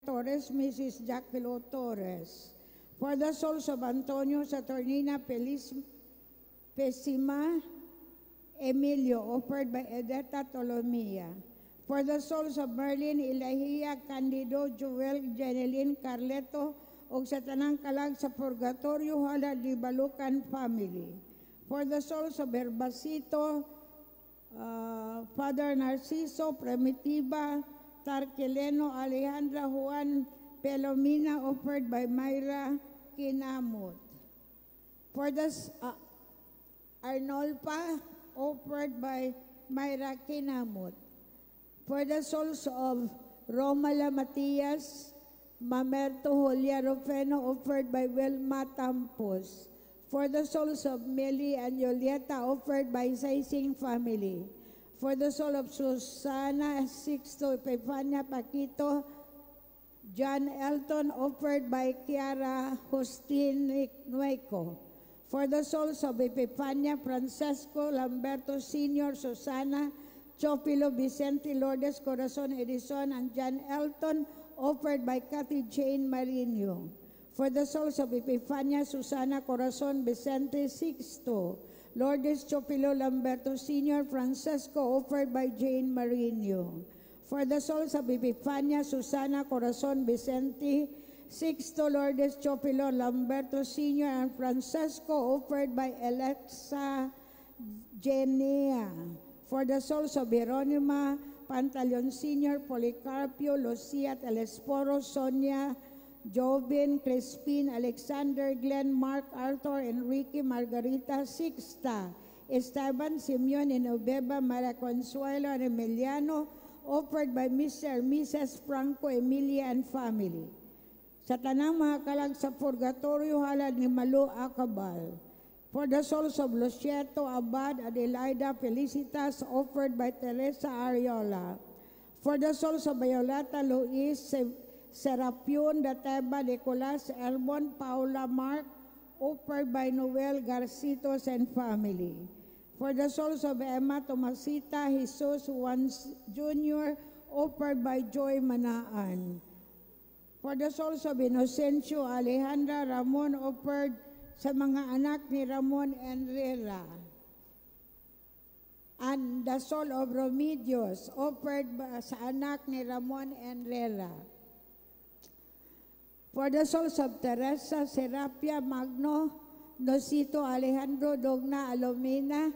Torres, Mrs. Jacqueline Torres. For the souls of Antonio, Saturnina, Feliz, Pesima, Emilio, offered by Edeta Tolomia. For the souls of Merlin, Ilahia, Candido, Joel, Jeneline, Carleto, ug sa tanang kalag sa Purgatorio halad ni Balukan family. For the souls of Herbacito, Father Narciso, Primitiva, Tarquileno, Alejandra, Juan, Pelomina, offered by Myra Kinamot. For the Arnolpa, offered by Myra Kinamot. For the souls of Romala Matias, Mamerto Julia Rufeno, offered by Wilma Tampos. For the souls of Millie and Julieta, offered by Saising family. For the soul of Susana Sixto Epifania Paquito, John Elton, offered by Chiara Justin Nueco. For the souls of Epifania, Francesco, Lamberto Sr., Susana, Chopilo, Vicente, Lourdes, Corazon, Edison, and John Elton, offered by Kathy Jane Marino. For the souls of Epifania, Susana, Corazon, Vicente, Sixto, Lourdes, Chopilo, Lamberto Sr., Francesco, offered by Jane Marino. For the souls of Epifania, Susana, Corazon, Vicente, Sixto, Lourdes, Chopilo, Lamberto Sr., and Francesco, offered by Alexa Genea. For the souls of Jeronima, Pantaleon Sr., Policarpio, Lucia, Telesporo, Sonia, Jobin, Crispin, Alexander, Glenn, Mark, Arthur, Enrique, Margarita, Sixta, Esteban, Simeon, Inobeba, Maria Consuelo, and Emiliano, offered by Mr. and Mrs. Franco, Emilia, and family. Sa tanang mga kalag sa purgatorio halad ni Malu Acabal. For the souls of Lucieto, Abad, Adelaida, Felicitas, offered by Teresa Ariola. For the souls of Violeta, Luis, Serapion, Dateba, Nicolas, Elmon, Paula, Mark, offered by Noel Garcitos and family. For the souls of Emma, Tomasita, Jesus, Juan Jr., offered by Joy Manaan. For the souls of Inocencio, Alejandra, Ramon, offered sa mga anak ni Ramon Enrera. And the soul of Romedios, offered sa anak ni Ramon Enrera. For the souls of Teresa, Serapia, Magno, Nocito, Alejandro, Dogna, Alomina,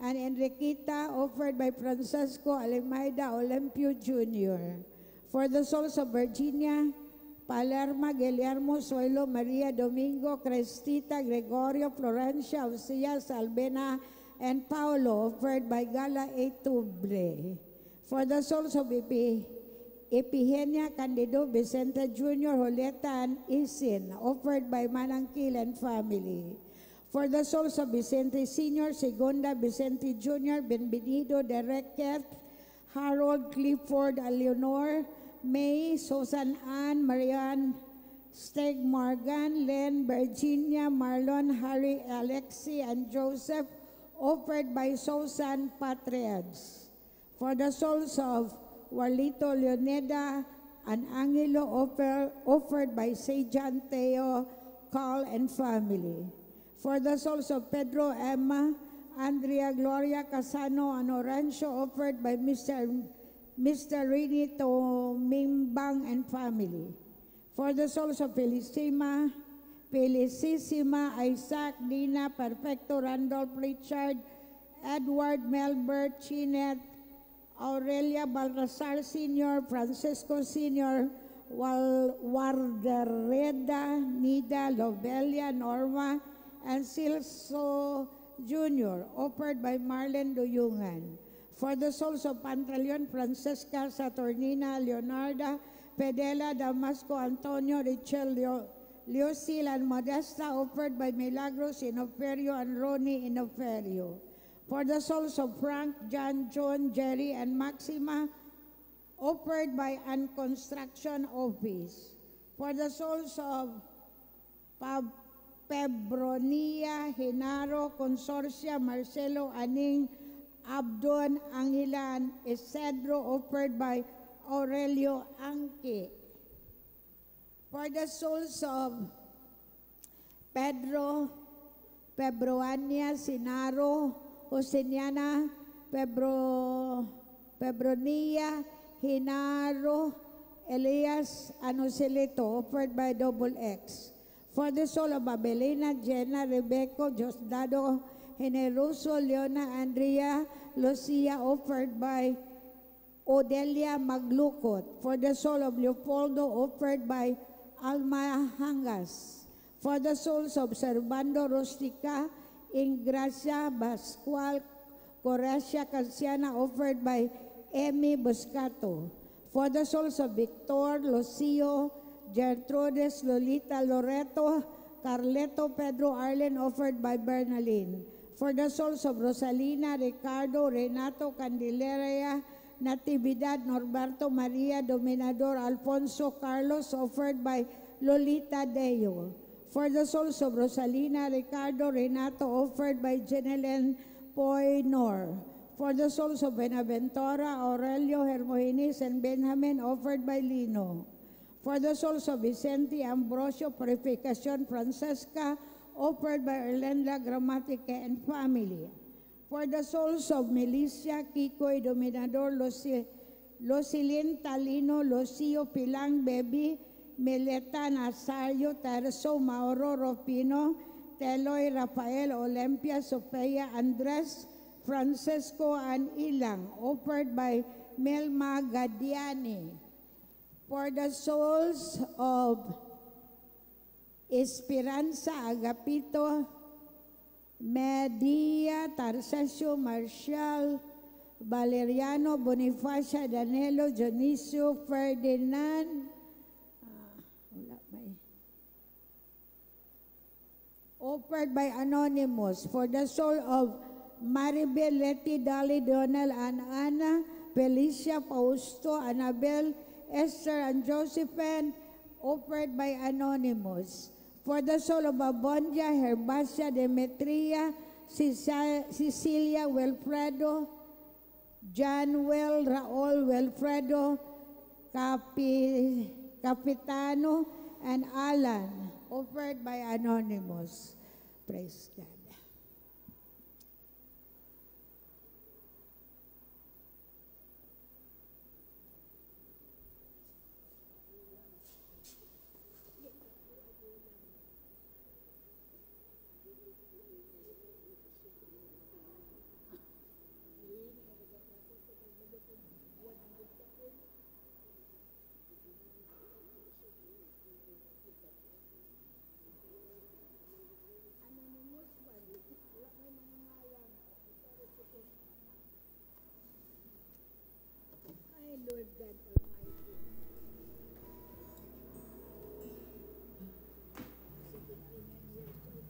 and Enriquita, offered by Francisco Almeida Olimpio Jr. For the souls of Virginia, Palerma, Guillermo, Zoilo, Maria, Domingo, Crestita, Gregorio, Florencia, Osias, Albena, and Paulo, offered by Gala Etubre. For the souls of Epigenia, Candido, Vicente Jr., Julieta, and Isin, offered by Manangkil and family. For the souls of Vicente Sr., Segunda, Vicente Jr., Benvenido, Dereket, Harold, Clifford, Leonor, May, Susan Ann, Marianne, Steg Morgan, Len, Virginia, Marlon, Harry, Alexi, and Joseph, offered by Susan Patriads. For the souls of Walito Leoneda and Angelo, offered by Sejan Teo, Carl, and family. For the souls of Pedro, Emma, Andrea, Gloria, Casano, and Orancio, offered by Mr. Rini Tomimbang and family. For the souls of Felicima, Felicissima, Isaac, Dina, Perfecto, Randolph, Richard, Edward, Melbert, Chinet, Aurelia Baltasar Sr., Francisco Sr., Wardereda, Nida, Lobelia, Norma, and Silso Jr., offered by Marlene Duyungan. For the souls of Pantaleon, Francesca, Saturnina, Leonarda, Pedela, Damasco, Antonio, Richel, Leocil, and Modesta, offered by Milagros Inoferio and Ronnie Inoferio. For the souls of Frank, John, John, Jerry, and Maxima, offered by Unconstruction Office. For the souls of Pebronia, Hinaro, Consorcia, Marcelo, Aning, Abdon, Angilan, Isidro, offered by Aurelio Angki. For the souls of Pedro, Februania, Sinaro, Joseniana, Febronia, Hinaro, Elias, Anusilito, offered by Double X. For the soul of Abelina, Jenna, Rebecca, Josdado, Generoso, Leona, Andrea, Lucia, offered by Odelia Maglukot. For the soul of Leopoldo, offered by Alma Hangas. For the souls of Servando Rustica, Ingracia, Pascual, Coracia Canciana, offered by Emmy Buscato. For the souls of Victor, Lucio, Gertrudes, Lolita, Loreto, Carleto, Pedro, Arlen, offered by Bernalyn. For the souls of Rosalina, Ricardo, Renato, Candelaria, Natividad, Norberto, Maria, Dominador, Alfonso, Carlos, offered by Lolita Deo. For the souls of Rosalina, Ricardo, Renato, offered by Jenelen Poinor. For the souls of Benaventura, Aurelio, Hermogenes, and Benjamin, offered by Lino. For the souls of Vicente, Ambrosio, Purificacion, Francesca, offered by Erlenda Gramatica and family. For the souls of Melissa, Kikoy, Dominador, Lucilin, Talino, Lucio, Pilang, Baby, Meleta, Nazario, Terso, Mauro, Rufino, Teloy, Rafael, Olympia, Sofia, Andres, Francisco, and Ilang, offered by Melma Gadiani. For the souls of Esperanza, Agapito, Media, Tarcesio, Marcial, Valeriano, Bonifacia, Danilo, Dionisio, Ferdinand, wala may, offered by Anonymous. For the soul of Maribel, Letty, Dolly, Donald, and Anna, Felicia, Fausto, Annabel, Esther, and Josephine, offered by Anonymous. For the soul of Abondia, Herbacia, Demetria, Cecilia, Wilfredo, Janwell, Raul, Wilfredo, Capitano, and Alan, offered by Anonymous. Praise God. Ay, Lord God Almighty. 79 years old.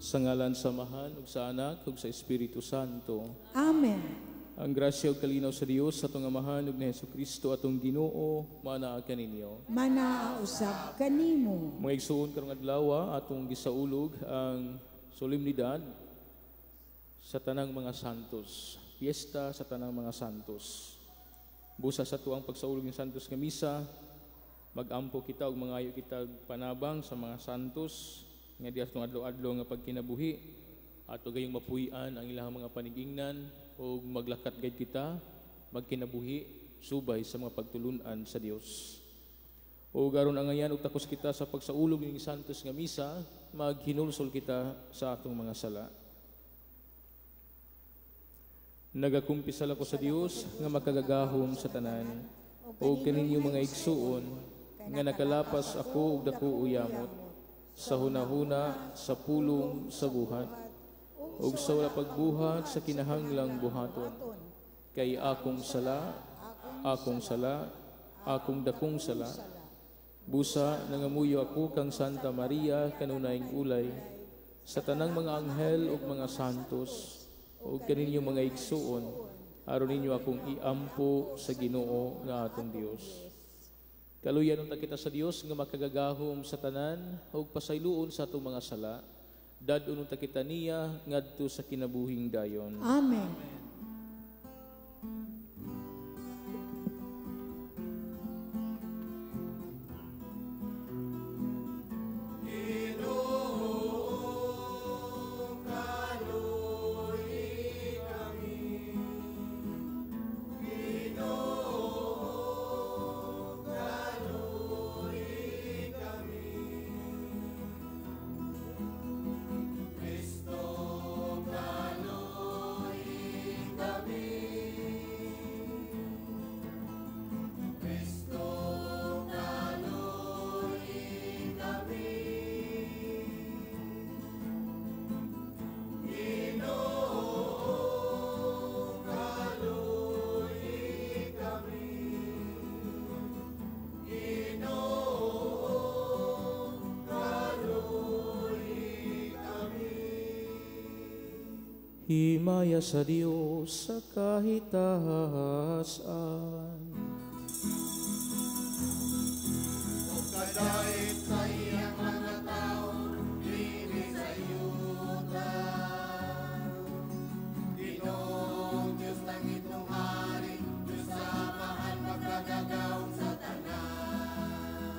Sa ngalan sa Amahan ug sa Anak ug sa Espiritu Santo. Amen. Ang grasya ug kalinaw sa Dios sa atong Amahan ug ni Hesukristo atong Ginoo manaa kaninyo. Manaa usab kanimo. Mga igsuon, karong adlaw atong gisaulog ang solemnidad sa tanang mga santos, piyesta sa tanang mga santos. Busa sa tuang pagsaulog ng santos nga misa, magampo kita ug mangayo kita panabang sa mga santos nga diha sa adlaw-adlaw nga pagkinabuhi, ato gayong mapuy-an ang ilang mga panigingnan ug maglakat gayud kita magkinabuhi subay sa mga pagtulun-an sa Dios. O aron angayan ug takos kita sa pagsaulog ning santos nga misa, maghinulsol kita sa atong mga sala. Nagakumpisal ako sa Dios nga makagagahom sa tanan, ug kaninyo mga igsuon nga nakalapas ako og dako uyamot sa hunahuna, sa pulong, sa buhat, ug sa wala pagbuhat sa kinahanglang buhaton. Kay akong sala, akong sala, akong dakong sala. Busa nangamuyo ako kang Santa Maria kanunayng ulay, sa tanang mga anghel ug mga santos, ug kaninyo mga igsuon, aron ninyo akong iampo sa Ginoo nga atong Dios. Kaluyan unta kita sa Dios nga makagagahom sa tanan ug pasayloon sa atong mga sala. Dad-on unta kita niya ngadto sa kinabuhing dayon. Amen. Himaya sa Dios sa kahitahasan. Ug kadait sa iyang mga tao dinhi sa yuta. Ginoong Diyos langit mong hari, Diyos sa Amahan magkagagawom sa tanan.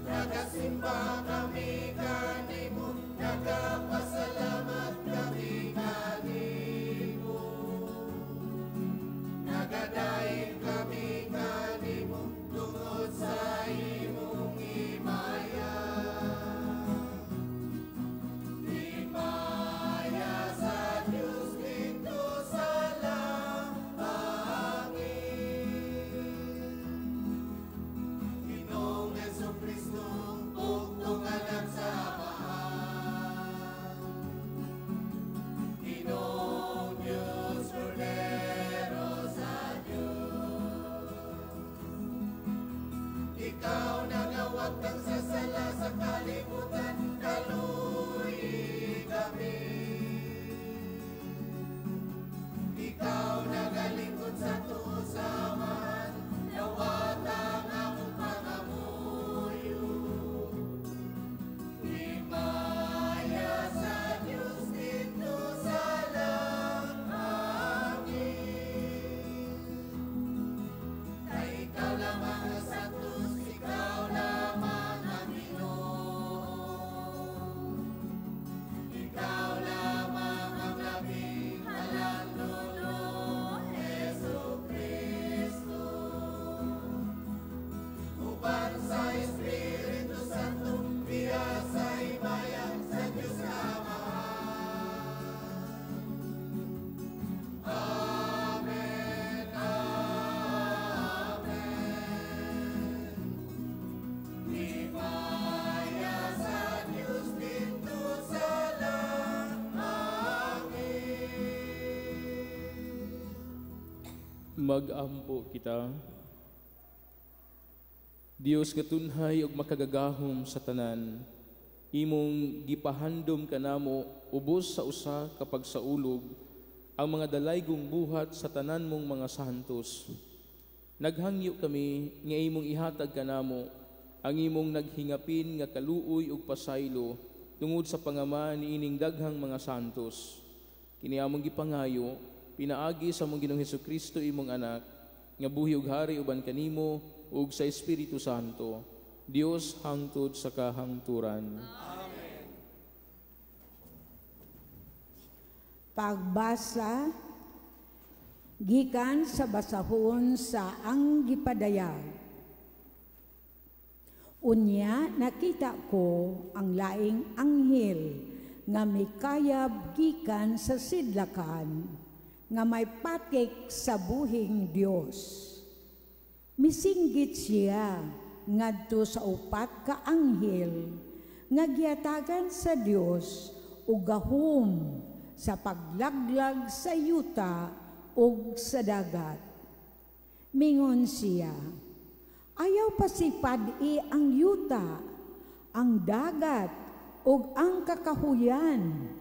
Nagasimba kami kanimo, nagapasalamat kami kanimo. Nagadaig kami kanimo tungod sa imong himaya. Himaya sa Dios didto sa langit. Ginoong Hesukristo, ug Mag-ampo kita. Dios nga tunhay ug makagagahom sa tanan, imong gipahandom kanamo ubos sa usa ka pagsaulog ang mga dalaygong buhat sa tanan mong mga santos. Naghangyo kami nga imong ihatag kanamo ang imong naghingapin nga kaluoy ug pasaylo tungod sa pangama niining daghang mga santos. Kini among gipangayo pinaagi sa among Ginoong Hesukristo, imong anak, nga buhi ug hari uban kanimo ug sa Espiritu Santo, Dios hangtod sa kahangturan. Amen. Pagbasa gikan sa basahon sa Ang Gipadayag. Unya nakita ko ang laing anghel nga mikayab gikan sa sidlakan nga may patik sa buhing Dios. Misinggit siya ngadto sa upat ka anghel nga gihatagan sa Dios og gahom sa paglaglag sa yuta ug sa dagat. Mingon siya, ayaw pasipad-i ang yuta, ang dagat ug ang kakahuyan,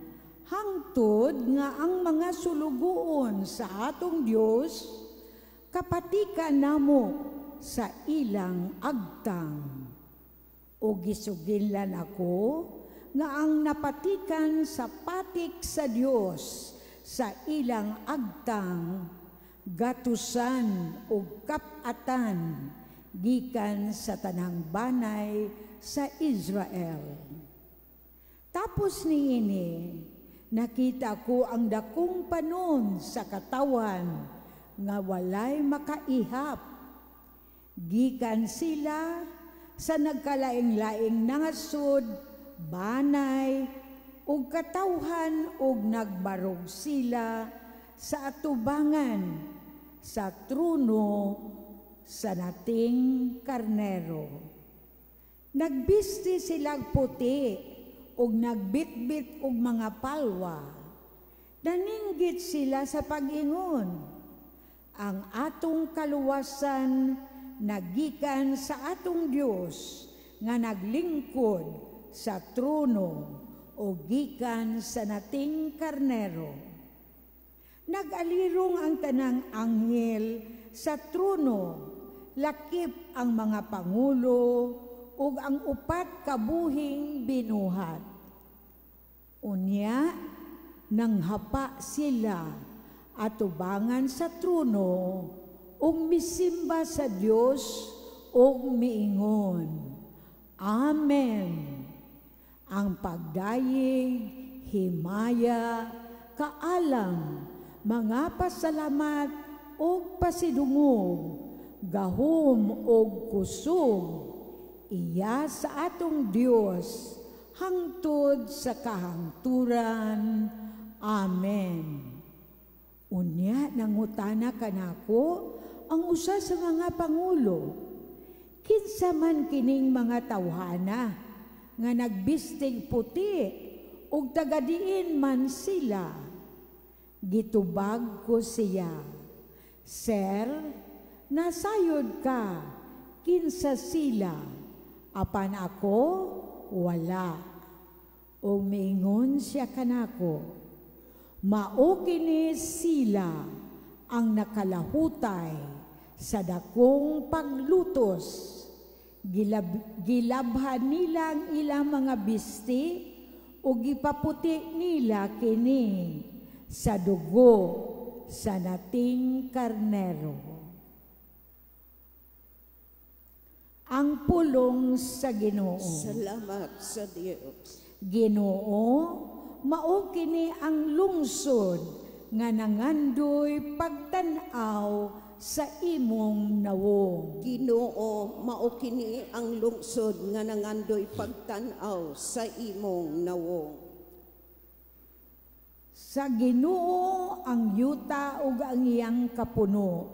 hangtod nga ang mga sulugoon sa atong Dios kapatikan namo sa ilang agtang. O gisugilan ako nga ang napatikan sa patik sa Dios sa ilang agtang gatusan o kapatan gikan sa tanang banay sa Israel. Tapos niini, nakita ko ang dakong panon sa katawan nga walay makaihap. Gikan sila sa nagkalaing-laing nangasod, banay, ug katawhan ug nagbarog sila sa atubangan sa trono sa nating karnero. Nagbisti silag puti ug nagbitbit og mga palwa. Naninggit sila sa pag-ingon, ang atong kaluwasan nagikan sa atong Dios nga naglingkod sa trono o gikan sa nating karnero. Nag-alirong ang tanang anghel sa trono, lakip ang mga pangulo ug ang upat kabuhing binuhat. Unya, nanghapa sila atubangan sa trono ug misimba sa Dios ug miingon, Amen. Ang pagdayeg, himaya, kaalam, mga pasalamat ug pasidungog, gahom ug kusog, iya sa atong Dios hangtod sa kahangturan. Amen. Unya nangutana kanako ang usa sa mga pangulo, kinsa man kining mga tawhana nga nagbistig puti ug tagadiin man sila? Gitubag ko siya, Sir, nasayod ka kinsa sila, apan ako wala. O miingon siya kanako, mao kini sila ang nakalahutay sa dakong paglutos. Gilabhan nila ang ilang mga bisti o gipaputi nila kini sa dugo sa nating karnero. Ang pulong sa Ginoo. Salamat sa Dios. Ginoo, mao kini ang lungsod nga nangandoy pagtan-aw sa imong nawong. Ginoo, mao kini ang lungsod nga nangandoy pagtan-aw sa imong nawong. Sa Ginoo ang yuta ug ang iyang kapuno,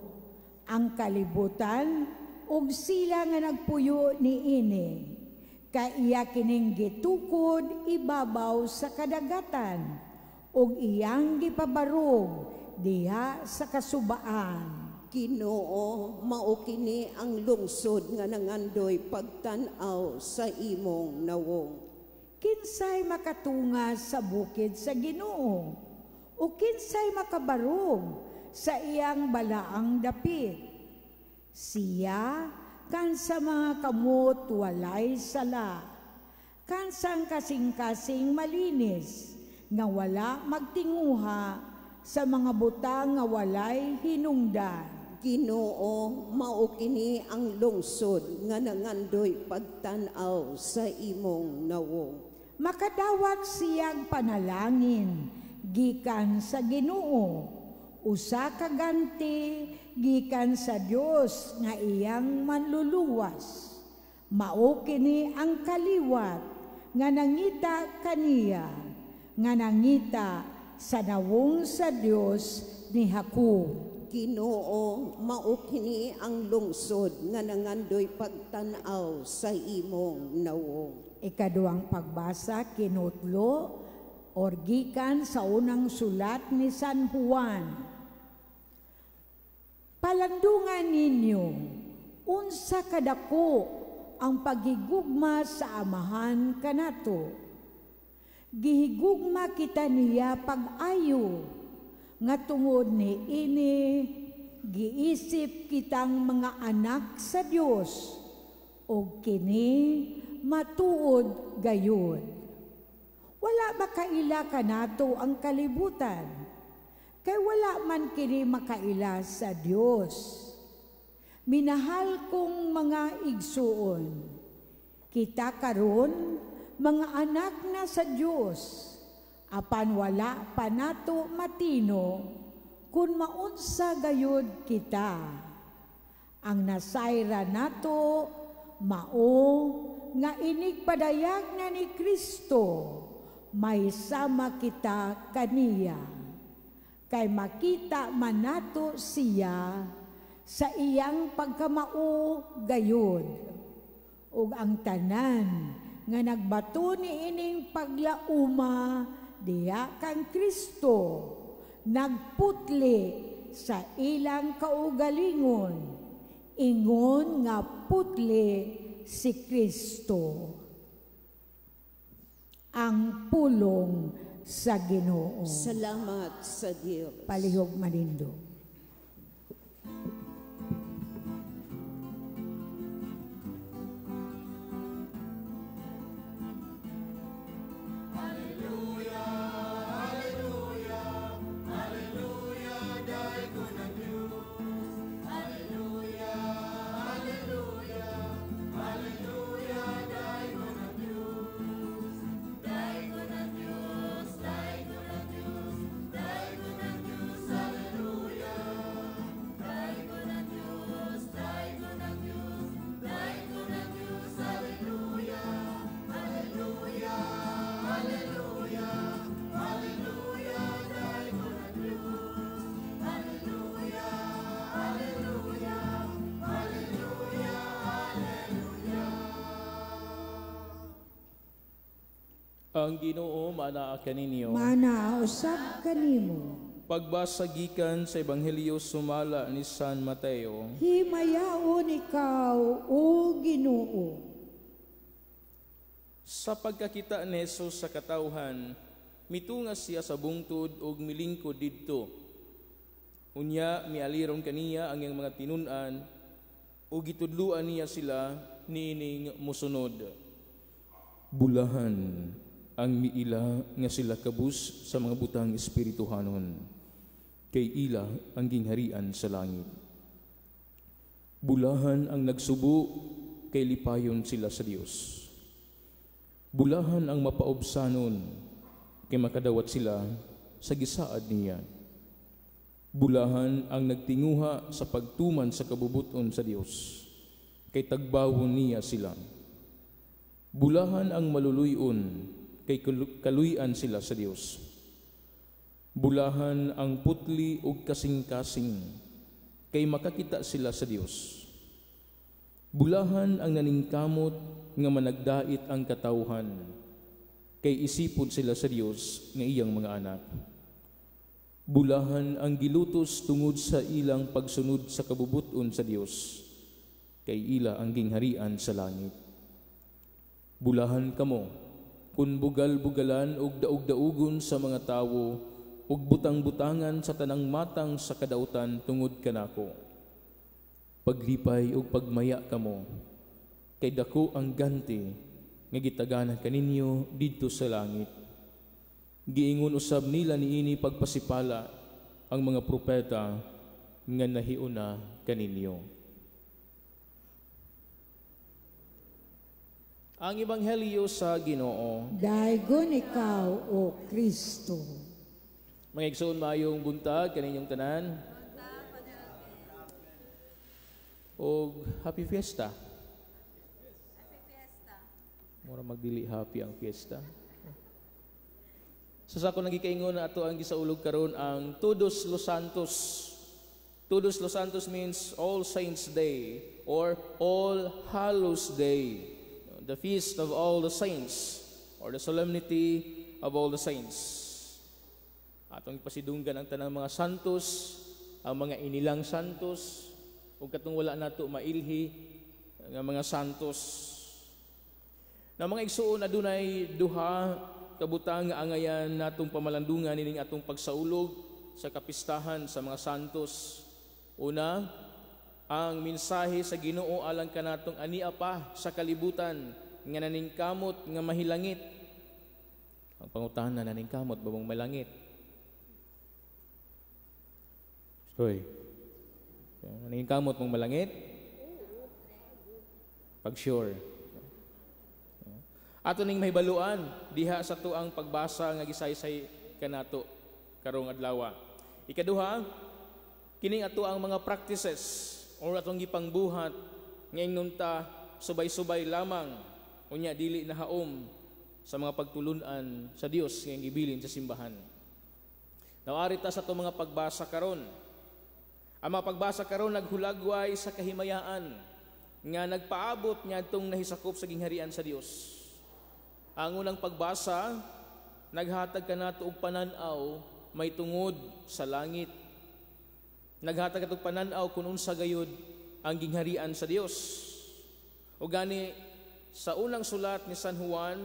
ang kalibutan ug sila nga nagpuyo niini. Kay iya kining gitukod ibabaw sa kadagatan ug iyang gipabarog diha sa kasubaan. Ginoo, mao kini ang lungsod nga nangandoy pagtan-aw sa imong nawong. Kinsay makatunga sa bukid sa Ginoo, o kinsay makabarog sa iyang balaang dapit. Siya kan sa mga kamot walay sala, kan sa kasing-kasing malinis, nga wala magtinguha sa mga butang nga walay hinungdan. Ginoo, mao kini ang lungsod nga nangandoy pagtan-aw sa imong nawong. Makadawat siyang panalangin gikan sa Ginoo, usa ka ganti gikan sa Dios nga iyang manluluwas. Mao kini ang kaliwat nga nangita kaniya, nga nangita sa nawong sa Dios ni Jacob. Ginoo, mao kini ang lungsod nga nangandoy pagtan-aw sa imong nawong. Ikaduhang pagbasa, kinutlo or gikan sa unang sulat ni San Juan. Palandungan ninyo, unsa kadako ang paghigugma sa Amahan kanato. Gihigugma kita niya pag-ayo, nga tungod ni ini giisip kitang mga anak sa Dios, og kini matuod gayud. Wala makaila kanato ang kalibutan, kay wala man kini makaila sa Dios. Minahal kong mga igsuon, kita karon mga anak na sa Dios, apan wala pa nato matino kun maunsa gayud kita. Ang nasayra nato mao nga inigpadayag na ni Kristo, may sama kita kaniya. Kay makita man nato siya sa iyang pagkamao gayud. Ug ang tanan nga nagbato ni ining paglauma diha kang Kristo, nagputli sa ilang kaugalingon, ingon nga putli si Kristo. Ang pulong sa Ginoo. Salamat sa Dios. Palihog manindo. Ang Ginoo maanaa kaninyo. Maanaa usab kanimo. Pagbasa gikan sa Ebanghelyo sumala ni San Mateo. Himayaon ikaw, o Ginoo. Sa pagkakita ni Jesus sa katawhan, mitunga siya sa bungtod ug milingkod didto. Unya mialiron kaniya ang iyang mga tinun-an ug gitudluan niya sila niining mosunod. Bulahan ang miila nga sila kabus sa mga butang espirituhanon, kay ila ang gingharian sa langit. Bulahan ang nagsubo, kay lipayon sila sa Dios. Bulahan ang mapaobsanon, kay makadawat sila sa gisaad niya. Bulahan ang nagtinguha sa pagtuman sa kabubuton sa Dios, kay tagbawon niya sila. Bulahan ang maluluyon, kay kaluyan sila sa Dios. Bulahan ang putli ug kasing-kasing, kay makakita sila sa Dios. Bulahan ang naningkamot nga managdait ang katawhan, kay isipod sila sa Dios nga iyang mga anak. Bulahan ang gilutos tungod sa ilang pagsunod sa kabubut-on sa Dios, kay ila ang gingharian sa langit. Bulahan kamo kun bugal-bugalan ug daog-daugon sa mga tawo ug butang-butangan sa tanang matang sa kadautan tungod kanako. Paglipay ug pagmaya kamo, kay dako ang ganti nga gitagana kaninyo didto sa langit. Giingon usab nila niini pagpasipala ang mga propeta nga nahiuna kaninyo. Ang Ebanghelyo sa Ginoo. Daygon ikaw, O Kristo. Mga igsoon, maayong buntag kaninyong tanan. Og happy fiesta. Happy fiesta. Mura magdili happy ang fiesta. Sa sako nagikaingon na ato ang gisaulog karon ang Todos los Santos. Todos los Santos means All Saints Day or All Hallows Day. The feast of all the saints or the solemnity of all the saints. Atong ipasidunggan ang tanang mga santos, ang mga inilang santos, ug katong wala nato mailhi nga mga santos. Na mga igsuon, adunay duha kabutang nga angayan natong pamalandungan nining atong pagsaulog sa kapistahan sa mga santos. Una, ang mensahe sa Ginoo alang kanatong ania pa sa kalibutan nga naningkamot nga mahilangit. Ang pangutana, naningkamot ba mong malangit? Hoy. Naningkamot mong malangit? Pag sure. Ato ning mahibaluan diha sa tuang pagbasa nga gisaysay kanato karong adlaw. Ikaduha, kining ato ang mga practices or atong gipangbuhat nga ingnon ta subay-subay lamang unya dili nahaom sa mga pagtulun-an sa Dios nga gibilin sa simbahan. Nawari ta sa atong mga pagbasa karon. Ang mga pagbasa karon naghulagway sa kahimayaan nga nagpaabot ngadtong nahisakop sa gingharian sa Dios. Ang unang pagbasa naghatag kanato og panan-aw may tungod sa langit. Naghatag katong panan-aw kun unsa gayud ang gingharian sa Dios. O gani sa unang sulat ni San Juan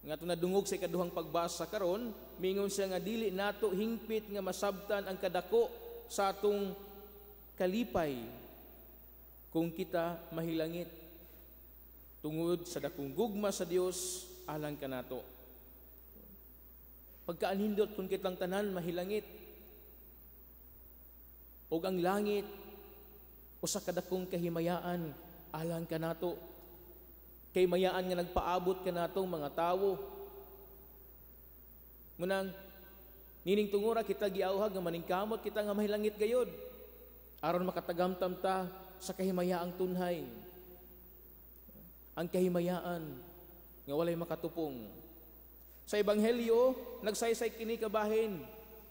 nga ato nadungog sa ikaduhang pagbasa karon, mingon siya nga dili nato hingpit nga masabtan ang kadako sa atong kalipay kung kita mahilangit tungod sa dakong gugma sa Dios alang kanato. Pagkaanhindot kung kitang tanan mahilangit og ang langit usa ka dakong kahimayaan alang kanato. Kay mayaan nga nagpaabot kanatong mga tawo. Munang nining tungura kita giawhag nga maningkamot kita nga mahilangit gayod aron makatagamtam ta sa kahimayaang tunhay. Ang kahimayaan nga walay makatupong. Sa Ebanghelyo nagsaysay kini kabahin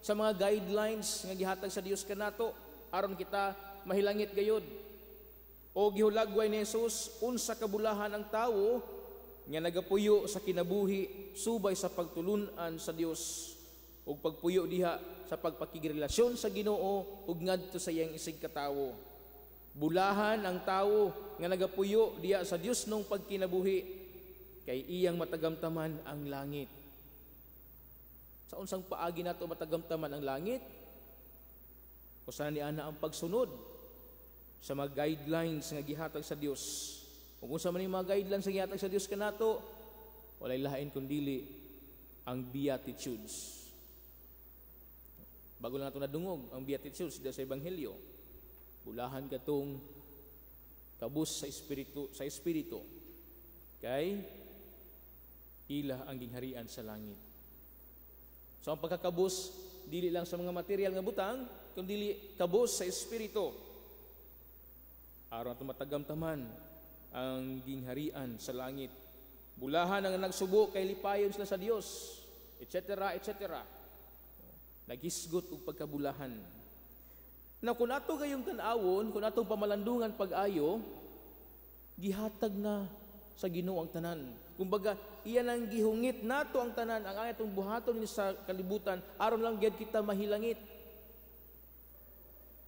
sa mga guidelines nga gihatag sa Dios kanato aron kita mahilangit gayod. O gihulagway ni Jesus unsa kabulahan ang tawo nga nagapuyo sa kinabuhi subay sa pagtulun-an sa Dios ug pagpuyo diha sa pagpakigrelasyon sa Ginoo ug ngadto sa iyang isig katawo. Bulahan ang tawo nga nagapuyo diha sa Dios nung pagkinabuhi kay iyang matagamtaman ang langit. Sa unsang paagi nato matagamtaman ang langit? Usa ni ana ang pagsunod sa mga guidelines nga gihatag sa Dios. Ug unsa man yung mga guidelines nga gihatag sa Dios kanato, walay lain kundili ang Beatitudes. Bago lang nato nadungog ang Beatitudes sa Ebanghelyo. Bulahan katong kabus sa espiritu, kay ila ang gingharian sa langit. So ang pagkakabus dili lang sa mga material nga butang, kundi kabus sa espiritu. Aron ato matagamtaman ang gingharian sa langit. Bulahan ang nagsubo kay lipayon sila sa Dios, etc., etc. Naghisgot og pagkabulahan. Na kung ato gayong tan-awon, kung atong pamalandungan pag-ayo, gihatag na sa Ginoo ang tanan. Kumbaga, iyan ang gihungit nato ang tanan, ang atong buhaton ni sa kalibutan aron lang gyud kita mahilangit.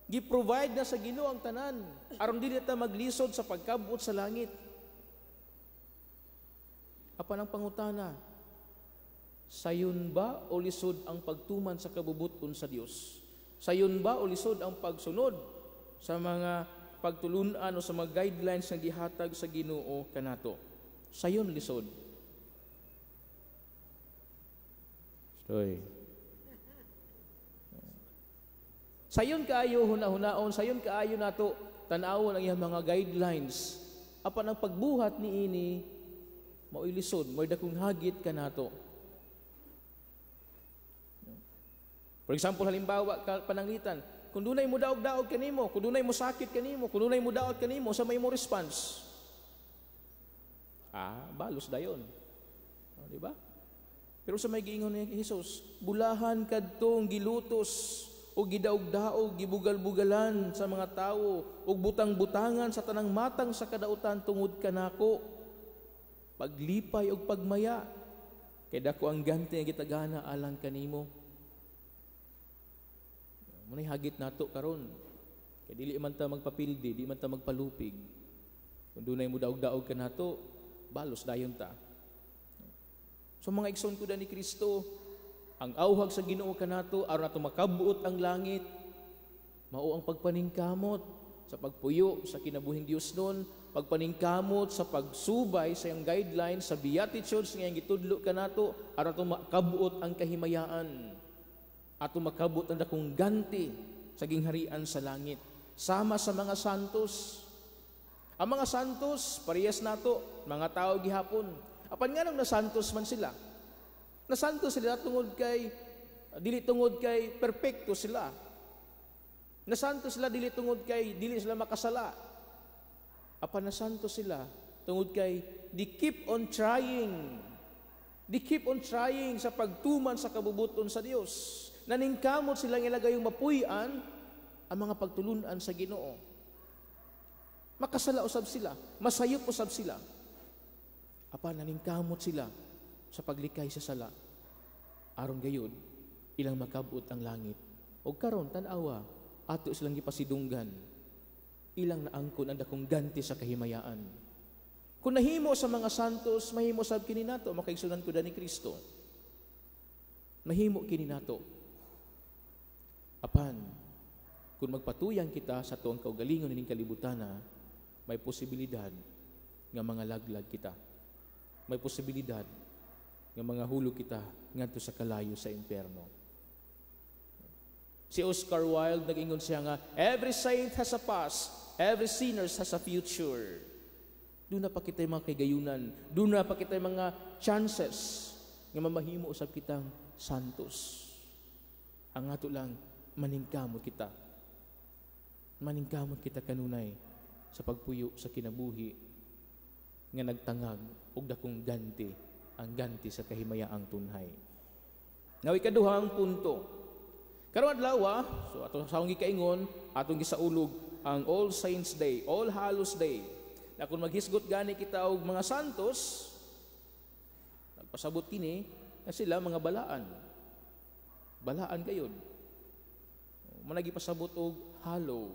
Gi-provide na sa Ginoo ang tanan aron dili ta maglisod sa pagkabot sa langit. Apan ang pangutana, sayon ba o lisod ang pagtuman sa kabubuton sa Dios? Sayon ba o lisod ang pagsunod sa mga pagtulunan o sa mga guidelines nga gihatag sa Ginoo kanato? Sayon lisod. Stoy. Sayon kaayo huna-hunaon, sayon kaayo nato tan-awon ang iyang mga guidelines. Apan ang pagbuhat niini mao'y lisod, mao'y dakong hagit kanato. For example, halimbawa, pananglitan, kung dunay mo daog-daog kanimo, kung dunay mo sakit kanimo, kung dunay mo daot kanimo, sa may mo response? Balos dayon. Di ba? Pero sa may giingon ni Jesus, bulahan kadtong gilutos o gidaog-daog, gibugal-bugalan sa mga tawo, ug butang-butangan sa tanang matang sa kadautan tungod kanako. Paglipay og pagmaya, kay dako ang ganti nga gitagana alang kanimo. Muna'y hagit nato karon. Kay dili man ta magpapildi, di man ta magpalupig. Kung dunay mo daog-daog kanato, balos dayon ta. So mga igsoon ko ni Kristo, ang auhag sa Ginoo kanato aron nato makabuot ang langit, mao ang pagpaningkamot sa pagpuyo sa kinabuhing Dios nun, pagpaningkamot sa pagsubay sa iyang guidelines, sa Beatitudes nga iyang gitudlo kanato aron nato makabuot ang kahimayaan. Ato makabot ang dakong ganti sa gingharian sa langit. Sama sa mga santos. Ang mga santos, parehas nato, mga tao gihapon. Apan nganong nasantos man sila? Nasantos sila tungod kay, dili tungod kay perpekto sila. Nasantos sila dili tungod kay dili sila makasala. Apan nasantos sila tungod kay they keep on trying. They keep on trying sa pagtuman sa kabubuton sa Dios. Naningkamot silang ilagay yung mapuy-an ang mga pagtulunan sa Ginoo. Makasala usab sila, masayop usab sila. Apan naningkamot sila sa paglikay sa sala. Aron gayud ilang makabot ang langit. Og karon tan-awa ato silang gipasidunggan. Ilang naangkon ang dakong ganti sa kahimayaan. Kung nahimo sa mga santos, mahimo sab kini nato, makaigsunan ko ni Kristo. Mahimo kini nato. Apan, kung magpatuyang kita sa tuang kaugalingon ining kalibutana, may posibilidad nga mga laglag kita. May posibilidad nga mga hulog kita ngadto sa kalayo sa impyerno. Si Oscar Wilde nag-ingon siya nga, every saint has a past, every sinner has a future. Doon na pa kita mga kagayunan, doon na pa kita mga chances nga mamahimo usab kitang santos. Ang ato lang, maningkamot kita. Maningkamot kita kanunay sa pagpuyo sa kinabuhi nga nagtangag og dakong ganti, ang ganti sa kahimayaang tunhay. Now, ikaduhang punto. Karong adlaw, so ato sa akong gikaingon, atong gisaulog ang All Saints Day, All Hallows Day. Na kung maghisgot gani kita og mga santos, nagpasabot kini na sila mga balaan. Balaan gayud. Managi pasabot og hallow.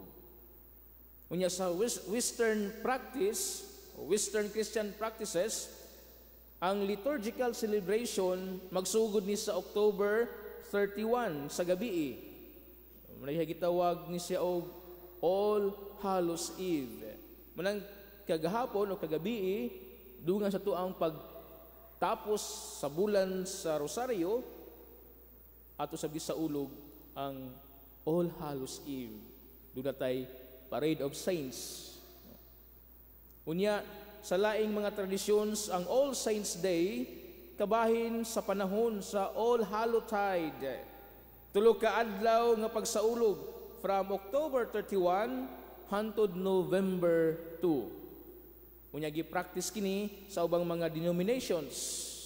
Unya sa Western practice, Western Christian practices, ang liturgical celebration magsugod ni sa October 31 sa gabi. Managi gitawag ni siya og All Hallows Eve. Manang kagahapon o kagabi, dungan sa tuang pagtapos sa bulan sa Rosario, ato sa gisaulog ang All Hallows Eve. Doon natay Parade of Saints. Unya, sa laing mga tradisyon, ang All Saints Day kabahin sa panahon sa All Hallowtide. Tulo ka adlaw nga pagsaulog from October 31 hantod November 2. Unya gi-practice kini sa ubang mga denominations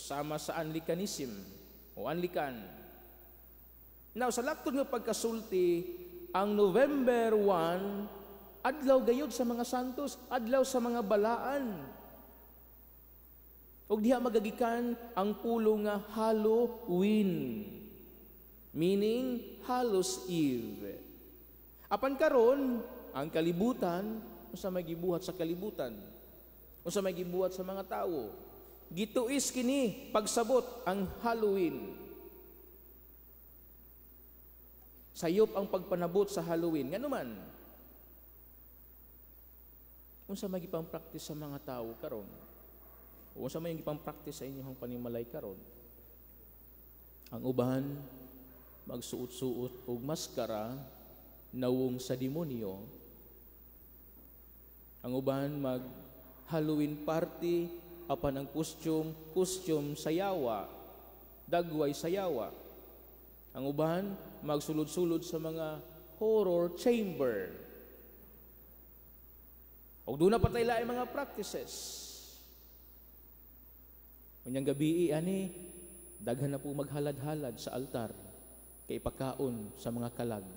sama sa Anglicanism o Anglican. Now, sa laktod nga pagkasulti, ang November 1, adlaw gayud sa mga santos, adlaw sa mga balaan. Ug diha magagikan ang pulong nga Halloween, meaning Hallows Eve. Apan karon ang kalibutan, unsa may gibuhat sa kalibutan? Unsa may gibuhat sa mga tawo? Gituis kini pagsabot ang Halloween. Sayop ang pagpanabot sa Halloween. Ngano man? Unsa may gipang practice sa mga tawo karon? Unsa may gipang practice sa inyong panimalay karon? Ang uban magsuot-suot og maskara nawong sa demonyo. Ang uban mag Halloween party apan ang costume, costume sa yawa, dagway sa yawa. Ang uban magsulod-sulod sa mga horror chamber. Og doon na patay laing mga practices. Unyang gabi ani daghan na po maghalad-halad sa altar kay pagkaon sa mga kalag.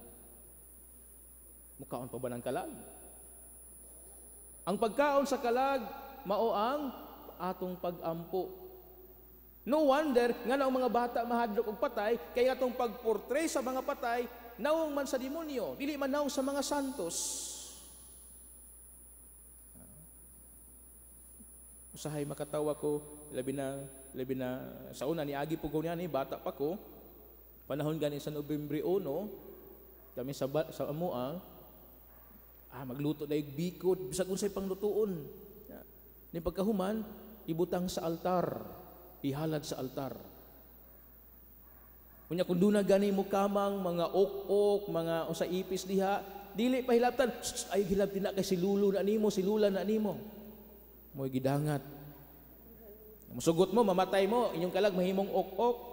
Mukaon pa ba ng kalag? Ang pagkaon sa kalag mao ang atong pag-ampo. No wonder nga ang mga bata mahadlok og patay kay atong pagportray sa mga patay nawong man sa demonyo, dili man nawong sa mga santos. Usahay makatawa ko, labi na sa una niagi po ko niya ni bata pa ko. Panahon gani sa Nobyembre 1, kami sa amoa, magluto dayog bikod, bisag unsay panglutuon. Ni pagkahuman, ibutang sa altar, ihalad sa altar. Unya kung duna gani mo kamang mga ok-ok, mga usa ipis diha, dili pa hilabtan, ay hilabtin na kay si lulo na nimo, si lula na nimo. Mo'y gidangat. Musugot mo, mamatay mo, inyong kalag mahimong ok-ok.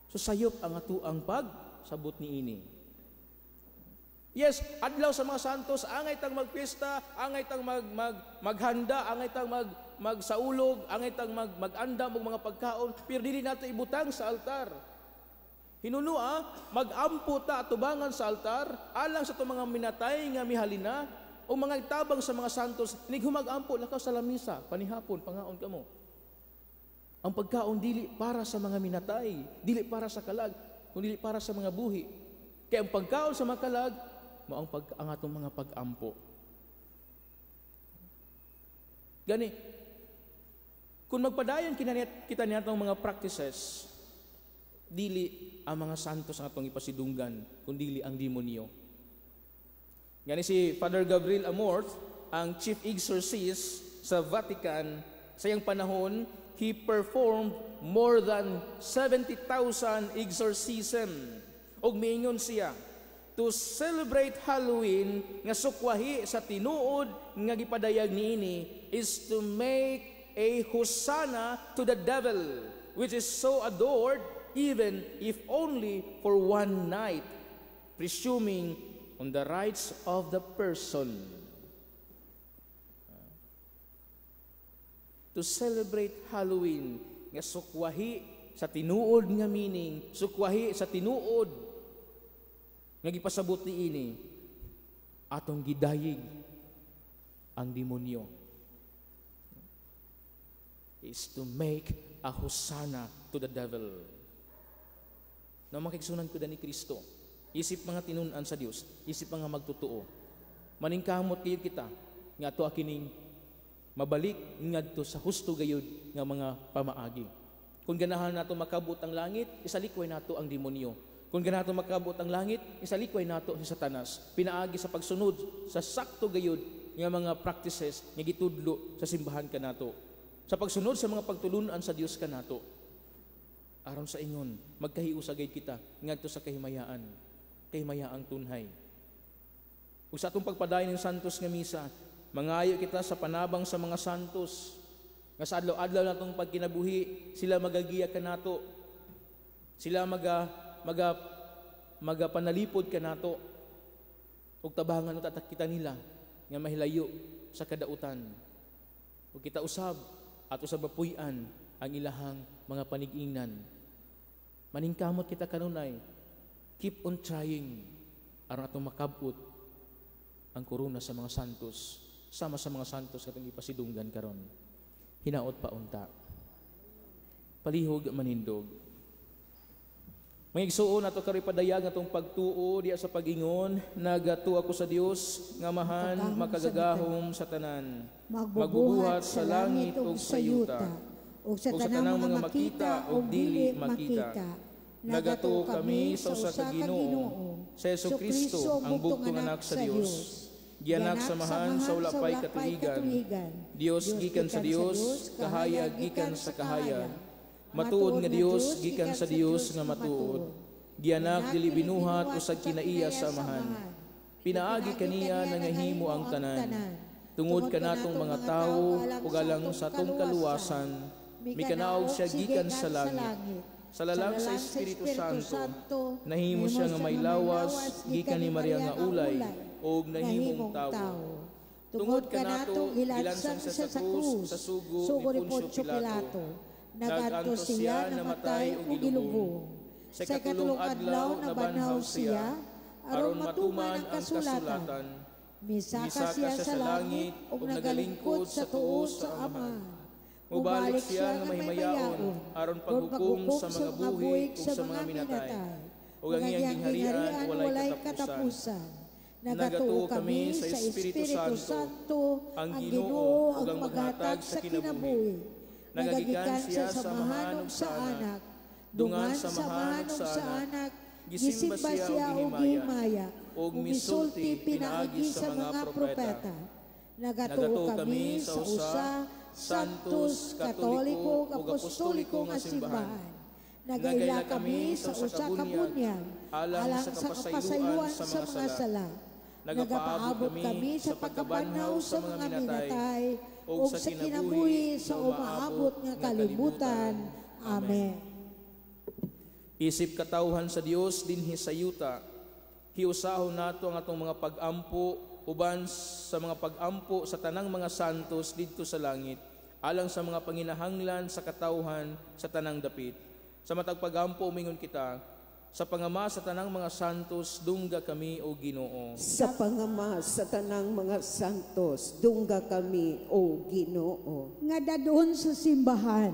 So sayop ang atuang pagsabot niini. Yes, adlaw sa mga santos, angay tang magpista, angay tang maghanda, angay tang magsaulog, angay tang magandam og mga pagkaon, pero dili nato ibutang sa altar. Hinunua, magampo ta atubangan sa altar, alang sa itong mga minatay nga mihalina, o mga tabang sa mga santos, nighumag-ampo lakaw sa lamisa, panihapon, pangaon kamo. Ang pagkaon dili para sa mga minatay, dili para sa kalag, kundi para sa mga buhi. Kaya ang pagkaon sa mga kalag, mao ang atong mga pag-ampo. Gani, kung magpadayon kita niya atong mga practices, dili ang mga santos ang atong ipasidunggan, kundi ang demonyo. Gani si Father Gabriel Amorth, ang chief exorcist sa Vatican, sa iyang panahon, he performed more than 70,000 exorcism. Og miingon siya, to celebrate Halloween nga sukwahi sa tinuod nga gipadayag niini is to make a hosanna to the devil, which is so adored even if only for one night, presuming on the rights of the person. To celebrate Halloween nga sukwahi sa tinuod nga meaning, sukwahi sa tinuod nga gipasabot niini, atong gidayig ang demonyo, is to make a hosanna to the devil. Na makigsunan ko ni Kristo, isip mga tinun-an sa Dios, isip mga magtotoo, maningkamot kayo kita nga ato kining mabalik ngadto sa husto gayud nga mga pamaagi. Kung ganahan nato makabot ang langit, isalikway nato ang demonyo. Kung ganahan nato makabot ang langit, isalikway nato si Satanas. Pinaagi sa pagsunod sa sakto gayud nga mga practices nga gitudlo sa simbahan kanato. Sa pagsunod sa mga pagtulunan sa Dios kanato. Aron sa ingon, magkahiusa gayud kita ngadto sa kahimayaan, kahimayaang tunhay. Ug sa atong pagpadayon ng santos nga misa, mangayo kita sa panabang sa mga santos nga sa adlaw-adlaw natong pagkinabuhi, sila magagiya kanato. Sila magapanalipod kanato. Ug tabangan uta kita nila nga mahilayo sa kadautan. Ug kita usab ato sa bapuy-an ang ilahang mga panig-ingnan. Maningkamot kita kanunay. Keep on trying aron atong makabot ang korona sa mga santos, sama sa mga santos katong ipasidunggan karon. Hinaot pa unta. Palihog manindog. Mga igsuon, ato karoy padayag atong pagtuo diya sa pag-ingon, nagatuo ako sa Dios nga Amahan makagagahom sa tanan, magbubuhat sa langit ug sa yuta, ug sa tanang mga makita ug dili makita. Nagatuo kami sa usa ka Ginoo, sa Jesucristo, ang bugtong anak sa Dios. Gianak sa Amahan sa wala pay katuigan, Dios gikan sa Dios, kahayag gikan sa kahayag. Matuod nga Dios gikan sa Dios nga matuod. Gianak dili binuhat usag kinaiya sa Amahan. Pinaagi kaniya nangahimo ang tanan. Tungod kanatong mga tawo ug alang sa atong kaluwasan, mikanaog siya gikan sa langit. Sa lalang sa Espiritu Santo, nahimo siya nga may lawas gikan ni Maria nga ulay ug nahimong tawo. Tungod kanato gilansan siya sa krus sa sugo ni Poncio Pilato. Nagantos siya, namatay ug gilubong. Sa ikatulong adlaw nabanhaw siya, aron matuman ang kasulatan. Misaka siya sa langit ug nagalingkod sa tuo sa Ama. Mubalik siya nga mahimayaon aron paghukom sa mga buhi ug sa mga minatay. Ug ang iyang gingharian walay katapusan. Nagatuo kami sa Espiritu Santo, ang Ginoo ug ang maghatag sa kinabuhi. Nagagikan siya sa Amahan ug sa Anak, dungan sa Amahan ug sa Anak, gisimba siya og gihimaya, ug misulti pinaagi sa mga propeta. Nagatuo kami sa usa Santos, Katoliko ug Apostoliko nga simbahan. Nagaila kami sa usa ka bunyag alang sa kapasayloan sa mga sala. Nagapaabot kami sa pagkabanhaw sa mga minatay ug sa kinabuhi sa umaabot nga kalibutan. Amen. Isip katawhan sa Dios dinhi sa yuta, hiusahon nato ang atong mga pag-ampo uban sa mga pag-ampo sa tanang mga santos didto sa langit, alang sa mga panginahanglan sa katawhan sa tanang dapit. Sa matag pag-ampo umingon kita, sa pangama sa tanang mga santos, dungga kami o Ginoo. Sa pangama sa tanang mga santos, dungga kami o Ginoo. Nga dadon sa simbahan,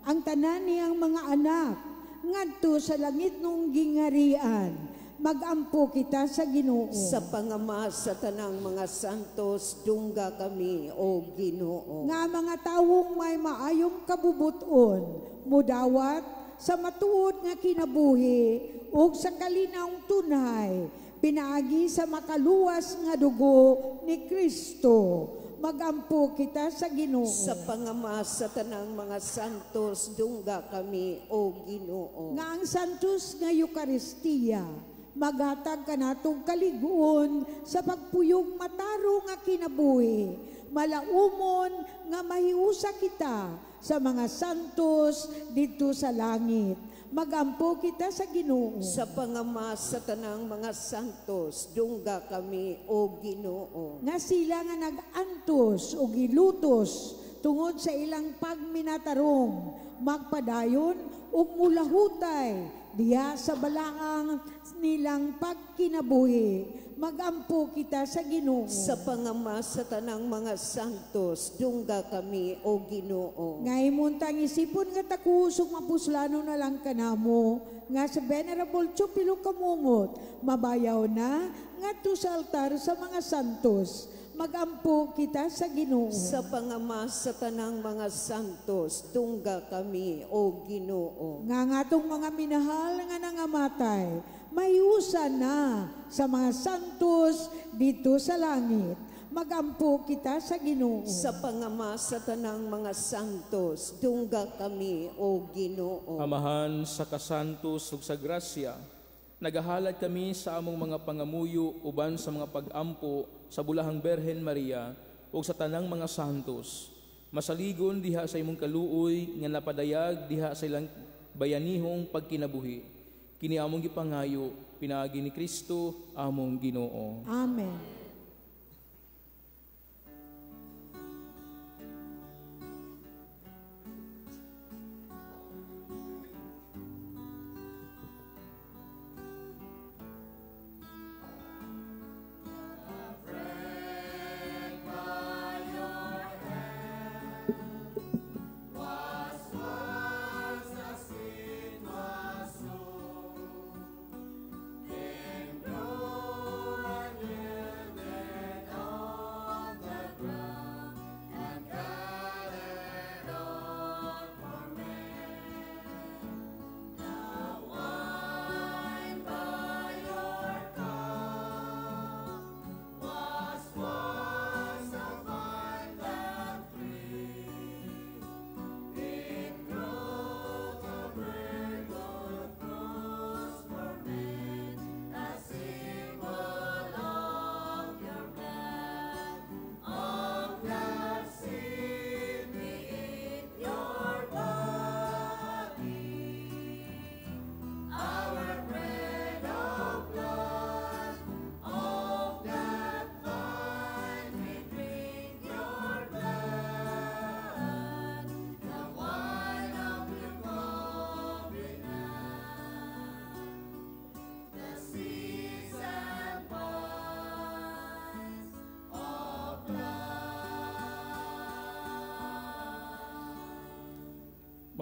ang tanan niyang mga anak, ngadto sa langit nung gingarian, magampo kita sa Ginoo. Sa pangama sa tanang mga santos, dungga kami o Ginoo. Nga mga tawong may maayong kabubuton, mudawat sa matuod nga kinabuhi ug sa kalinawng tunay, pinaagi sa makaluwas nga dugo ni Kristo. Magampo kita sa Ginoo. Sa pangama sa tanang mga santos, dungga kami o Ginoo. Nga ang santos nga Eukaristiya maghatag kanatong kaliguon sa pagpuyog matarong nga kinabuhi, malaumon nga mahiusa kita sa mga santos didto sa langit. Magampo kita sa Ginoo. Sa pangama sa tanang mga santos, dungga kami o Ginoo. Nga sila nga nag-antos o gilutos tungod sa ilang pagminatarong, magpadayon ug mulahutay diha sa balaang nilang pagkinabuhi. Magampo kita sa Ginoo. Sa pangama sa tanang mga santos, dungga kami o Ginoo. Nga imuntang isipon nga takusog mapuslano na lang kanamo, nga sa Venerable Chupilo Kamumot, mabayaw na ngadto sa altar sa mga santos. Magampo kita sa Ginoo. Sa pangama sa tanang mga santos, dungga kami o Ginoo. Nga ngatong mga minahal nga nangamatay, maiusa na sa mga santos dito sa langit. Magampo kita sa Ginoo. Sa pangama sa tanang mga santos, dungga kami o Ginoo. Amahan sa kasantos ug sa grasya, nagahalad kami sa among mga pangamuyo uban sa mga pag-ampo sa Bulahang Berhen Maria ug sa tanang mga santos. Masaligon diha sa imong kaluoy nga napadayag diha sa ilang bayanihong pagkinabuhi. Kini among gipangayo pinaagi ni Kristo among Ginoo. Amen. By your hand.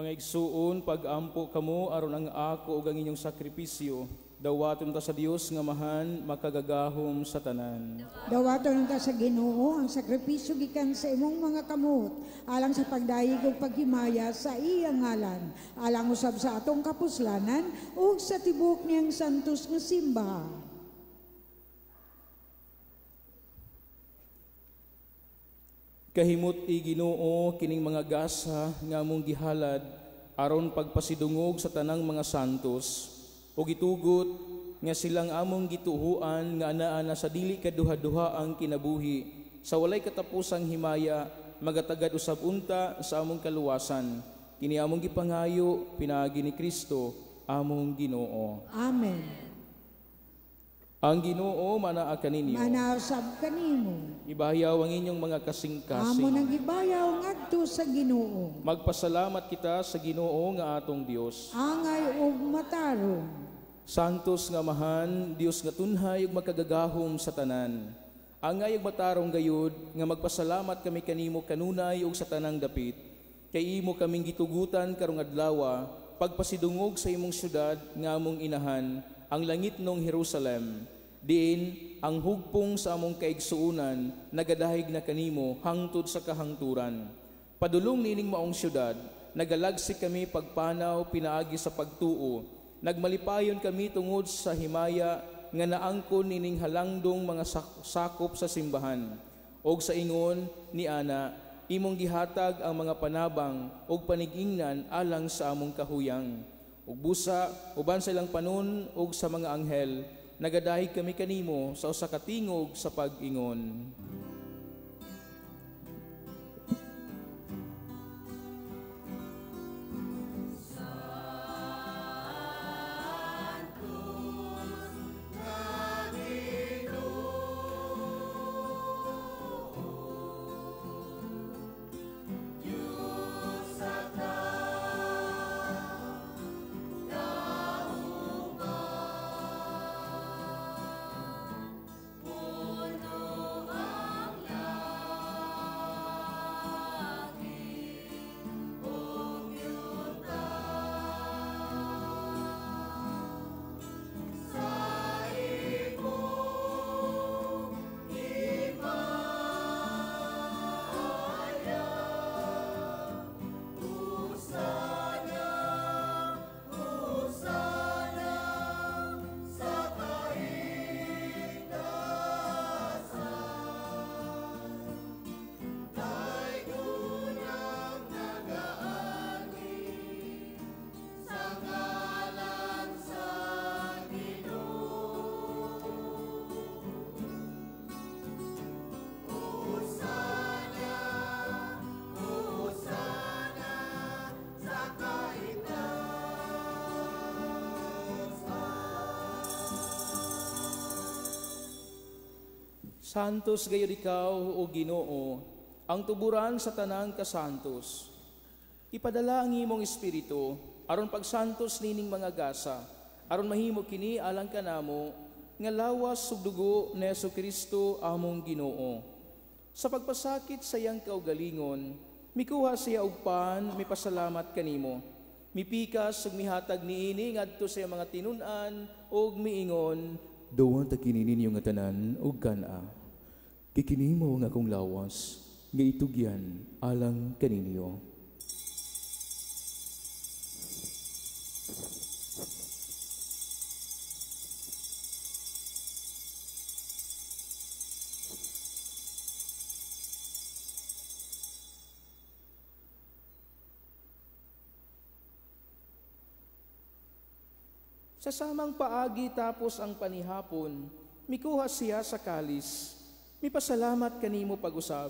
Mga igsuon, pag-ampo kamo aron ang ako ug ang inyong sakripisyo dawaton ta sa Dios nga Amahan makagagahom sa tanan. Dawaton ta sa Ginoo ang sakripisyo gikan sa imong mga kamot alang sa pagdayeg ug paghimaya sa iyang ngalan, alang usab sa atong kapuslanan ug sa tibuok niyang santos nga simbahan. Kahimot i Ginoo kining mga gasa nga among gihalad aron pagpasidungog sa tanang mga santos ug gitugot nga silang among gituhuan nga anaa na sa dili kaduha-duha ang kinabuhi sa walay katapusang himaya magatagad usab unta sa among kaluwasan. Kini among gipangayo pinaagi ni Kristo among Ginoo. Amen. Ang Ginoo manaa kaninyo. Manaa sab kanimo. Ibahayaw ang inyong mga kasing-kasing. Amo nang gibayaw ngadto sa Ginoo. Magpasalamat kita sa Ginoo nga atong Dios. Angay ug matarong. Santos nga Amahan, Dios nga tunhay ug makagagahom sa tanan. Angay ug matarong gayud nga magpasalamat kami kanimo kanunay ug sa tanang dapit. Kay imo kaming gitugutan karong adlaw pagpasidungog sa imong syudad nga among inahan, ang langit nong Jerusalem. Diin ang hugpong sa among kaigsuonan nagadahig na kanimo hangtod sa kahangturan. Padulong nining maong syudad, nagalagsik kami pagpanaw pinaagi sa pagtuo. Nagmalipayon kami tungod sa himaya nga naangkon nining halangdong mga sakop sa simbahan. Og sa ingon ni ana, imong gihatag ang mga panabang og panigingnan alang sa among kahuyang. Ug busa uban sa ilang panon ug sa mga anghel, nagadahig kami kanimo sa usa ka tingog sa pag-ingon. Santos gayud ikaw, o Ginoo, ang tuburan sa tanang kasantos. Ipadala ang imong espiritu aron pagsantos nining mga gasa, aron mahimo kini alang kanamo nga lawas ug dugo ni Hesukristo among Ginoo. Sa pagpasakit sa iyang kaugalingon, mikuha siya og pan, mipasalamat kanimo. Mipikas ug mihatag niini ngadto sa iyang mga tinun-an ug miingon, "Duwata kini ninyo nga tanan ug kan-a. Kay kini mao ang akong lawas nga itugyan alang kaninyo." Sa samang paagi tapos ang panihapon, mikuha siya sa kalis. Mipasalamat kanimo pag-usab.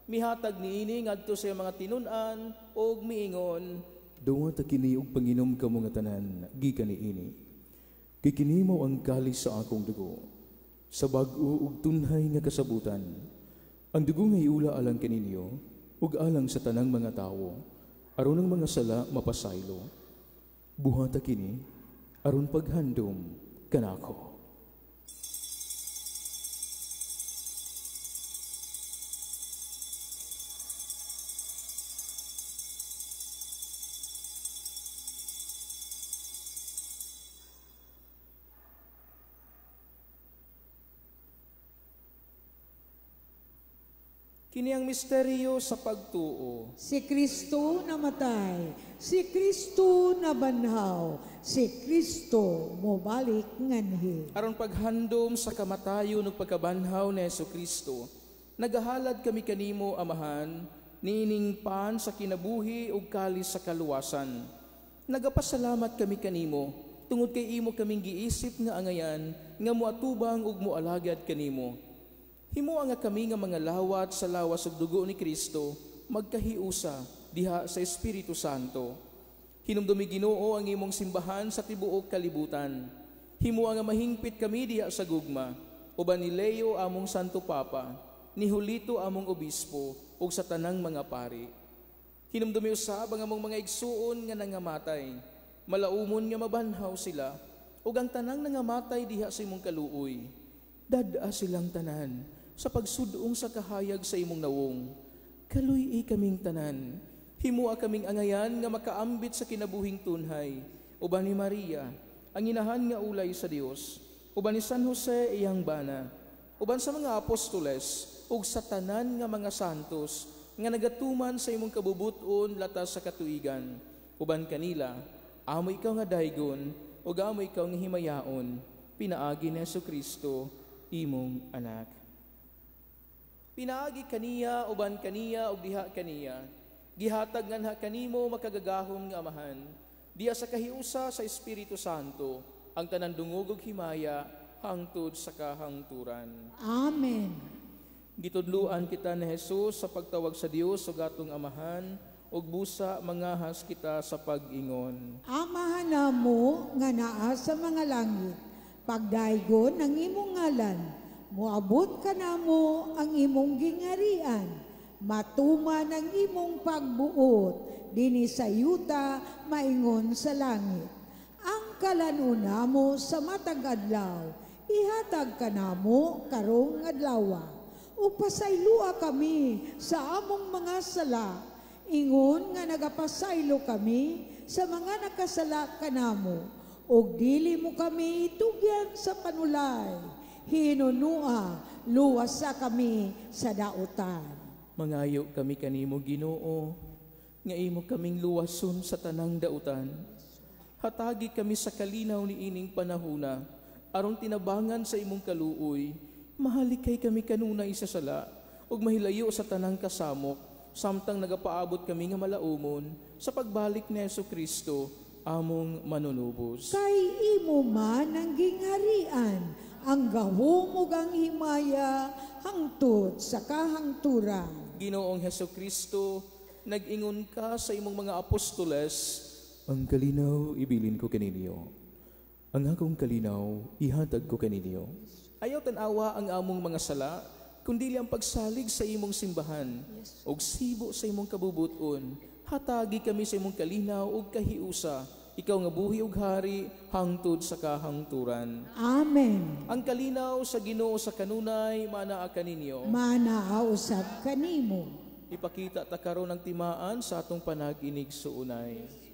Mihatag niini ngadto sa mga tinun-an ug miingon, "Duwata kini og panginom kamo nga tanan gikan niini. Kay kini mao ang kalis sa akong dugo, sa bag-o ug tunhay nga kasabutan. Ang dugo nga iula alang kaninyo ug alang sa tanang mga tawo, aron ang mga sala mapasaylo. Buhata kini aron paghandom kanako." Kini ang misteryo sa pagtuo. Si Kristo namatay, si Kristo nabanhaw, si Kristo mobalik nganhi. Aron paghandom sa kamatayon ug pagkabanhaw ni Hesukristo, nagahalad kami kanimo, Amahan, niining pan sa kinabuhi ug kalis sa kaluwasan. Nagapasalamat kami kanimo tungod kay imo kaming giisip nga angayan nga moatubang ug moalagad kanimo. Himoa nga kami nga mga lawat sa lawas ug dugo ni Kristo magkahiusa diha sa Espiritu Santo. Hinumdumi, Ginoo, ang imong simbahan sa tibuok kalibutan. Himoa nga mahingpit kami diha sa gugma uban ni Leo among Santo Papa, ni Julito among obispo ug sa tanang mga pari. Hinumdumi usab ang among mga igsuon nga nangamatay, malaumon nga mabanhaw sila, ug ang tanang nangamatay diha sa imong kaluoy. Dad-a silang tanan sa pagsudong sa kahayag sa imong nawong. Kaluy-i kaming tanan. Himua kaming angayan nga makaambit sa kinabuhing tunhay. Uban ni Maria, ang inahan nga ulay sa Dios, uban ni San Jose iyang bana, uban sa mga apostoles, ug sa tanan nga mga santos nga nagatuman sa imong kabubuton latas sa katuigan. Uban kanila, amo ikaw nga daygon, ug amo ikaw nga himayaon, pinaagi ni Hesukristo, imong anak. Pinaagi kaniya, uban kaniya, ug diha kaniya, gihatag nganha kanimo makagagahom nga Amahan, diha sa kahiusa sa Espiritu Santo, ang tanan dungog ug himaya hangtod sa kahangturan. Amen. Gitudluan kita ni Jesus sa pagtawag sa Dios ug atong Amahan, ug busa mangahas kita sa pag-ingon. Amahan namo nga naa sa mga langit, pagdaygon ang imong ngalan, moabot kanamo ang imong gingarian, matuman ang imong pagbuot dinhi sa yuta maingon sa langit. Ang kalan-on namo sa matag adlaw, ihatag kanamo karong adlawa. Ug pasaylua kami sa among mga sala, ingon nga nagapasaylo kami sa mga nakasala kanamo. Ug dili mo kami itugyan sa panulay, hinunua, luwasa kami sa dautan. Mangayo kami kanimo, Ginoo, nga imo kaming luwason sa tanang dautan. Hatagi kami sa kalinaw ni ining panahuna, aron tinabangan sa imong kaluoy, mahalikay kami kanunay sa sala, ug mahilayo sa tanang kasamok, samtang nagapaabot kami nga malaumon sa pagbalik ni Hesukristo, among manunubos. Kay imo man ang gingharian, ang gahom ug ang himaya, hangtod sa kahangturan. Ginoong Hesukristo, nag-ingon ka sa imong mga apostoles, ang kalinaw ibilin ko kaninyo, ang akong kalinaw ihatag ko kaninyo. Ayaw tan-awa ang among mga sala, kundi ang pagsalig sa imong simbahan, ug sibo sa imong kabubuton. Hatagi kami sa imong kalinaw ug kahiusa, ikaw nga buhi ug hari hangtod sa kahangturan. Amen. Ang kalinaw sa Ginoo sa kanunay manaa kaninyo. Manaa usab kanimo. Ipakita ta karon ang timaan sa atong panag-inig suunay.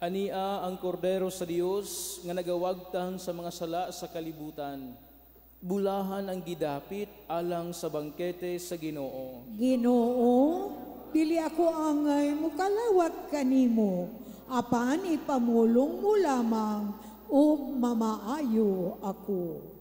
Ania ang kordero sa Dios nga nagawagtang sa mga sala sa kalibutan. Bulahan ang gidapit alang sa bangkete sa Ginoo. Ginoo, dili ako angay mukalawat kanimo, apan ipamulong mo lamang ug mamaayo ako.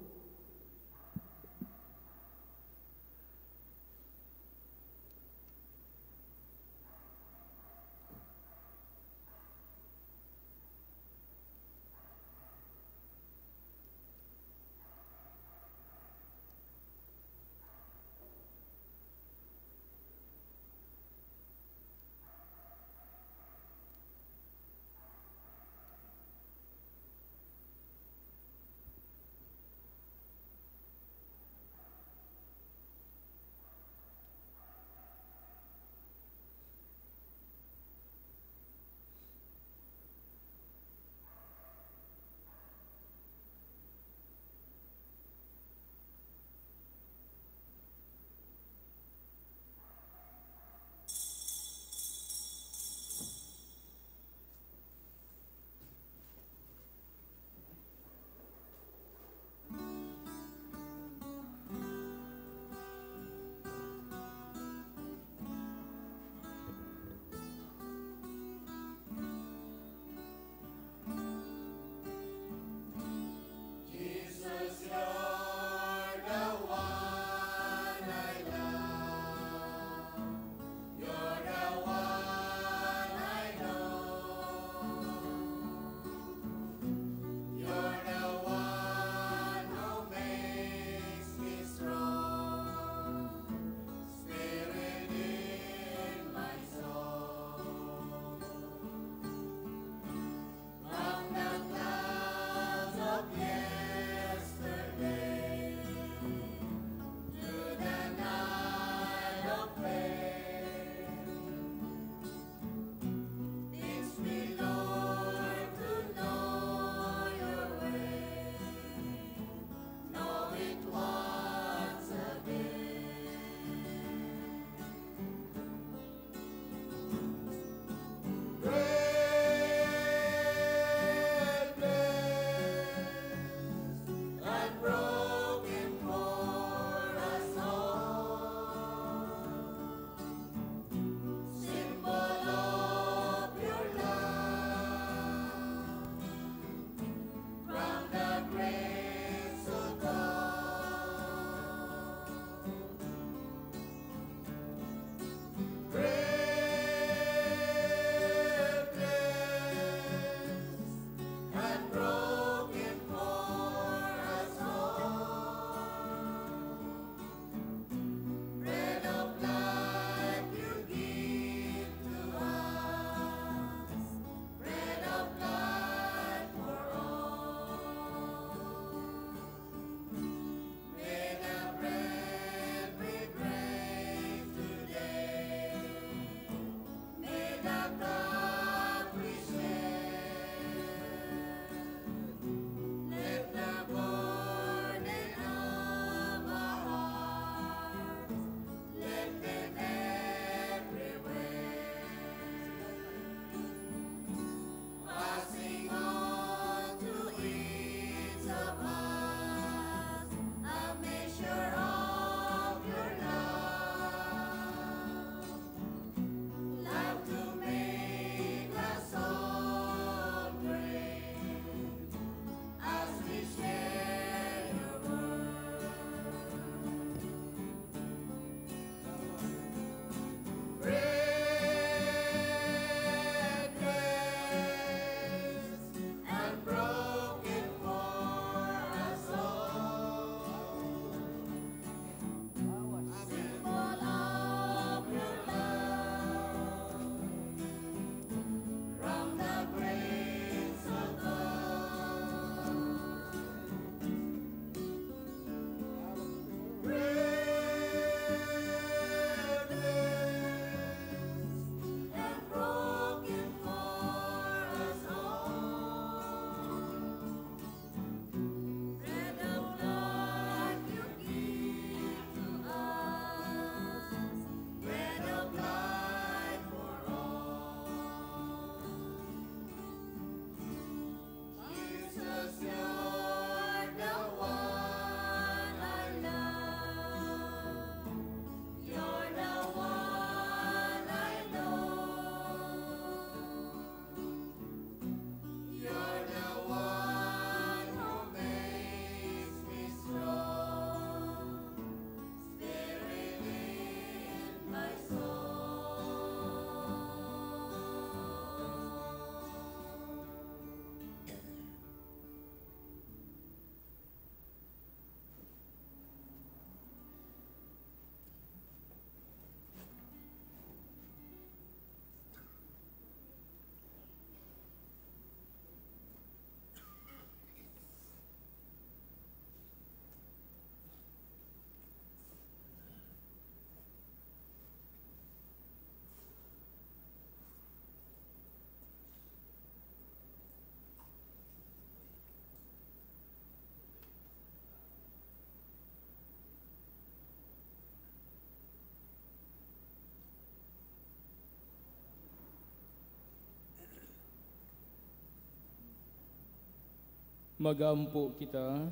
Magampo kita.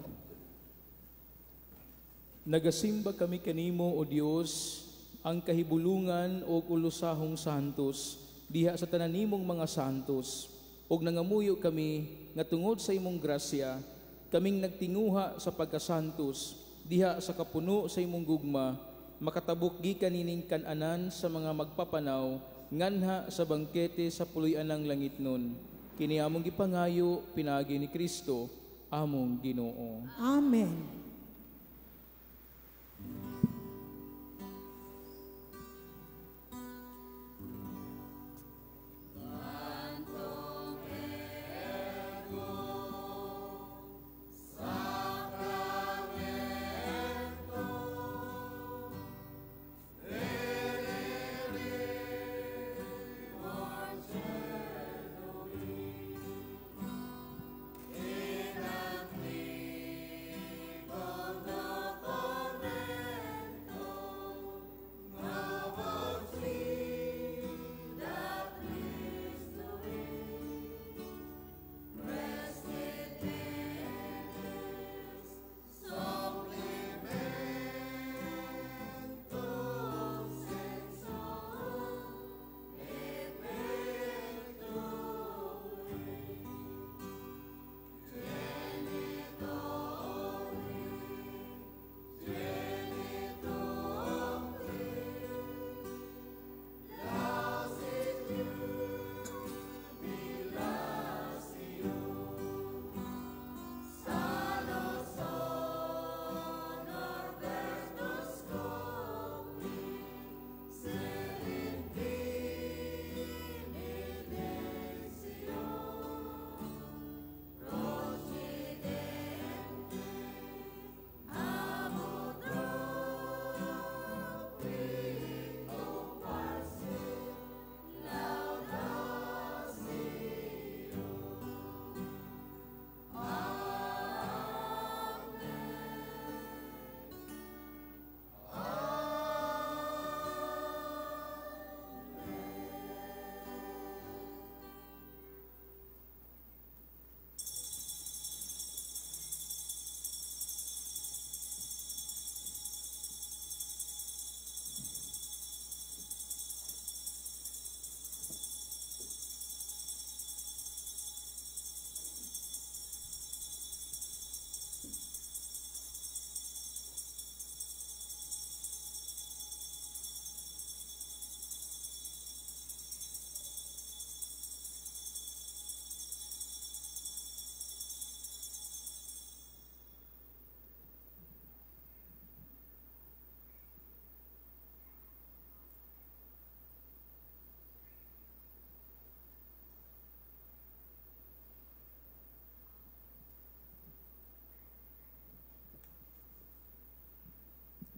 Nagasimba kami kanimo, O Dios, ang kahibulungan o ulusahong santos diha sa tanan nimong mga santos, ug nangamuyo kami nga tungod sa imong grasya kaming nagtinguha sa pagkasantos diha sa kapuno sa imong gugma, makatabok gikan nining kan-anan sa mga magpapanaw nganha sa bangkete sa puloy-anang langitnon. Kini among gipangayo pinaagi ni Kristo among Ginoo. Amen.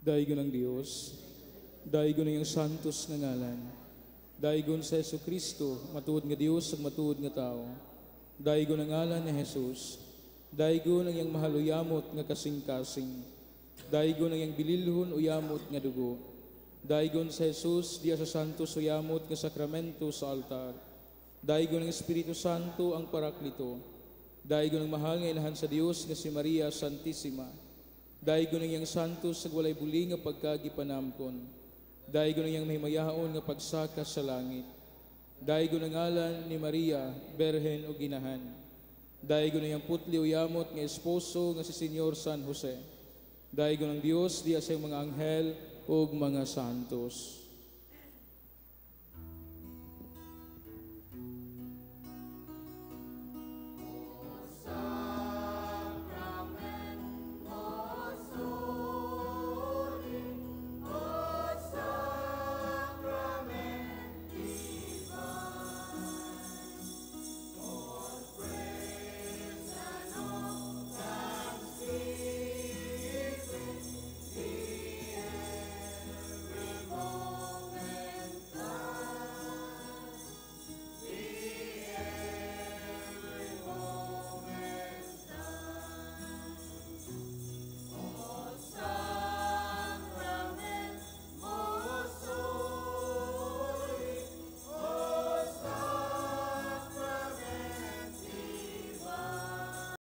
Daigon ang Dios, daigon ang iyang santos nga ngalan, daigon sa Hesus Kristo, matuod nga Dios ug matuod nga tawo. Daigon ang ngalan ni Jesus, daigon ang iyang mahaluyamot nga kasing-kasing, daigon ang iyang bililhon uyamot nga dugo. Daigon sa Jesus diya sa santos uyamot nga sakramento sa altar. Daigon ang Espiritu Santo ang Paraklito. Daigon ang mahal nga inahan sa Dios nga si Maria Santissima. Daigon ang iyang santos sa walay buli nga pagkagipanamkon. Daigon ang iyang mahimayaon nga pagsaka sa langit. Daigon ang ngalan ni Maria, Berhen o Ginahan. Daigon ang iyang putli o yamot nga esposo nga si Senyor San Jose. Daigon ang Dios diya sa iyang mga anghel ug mga santos.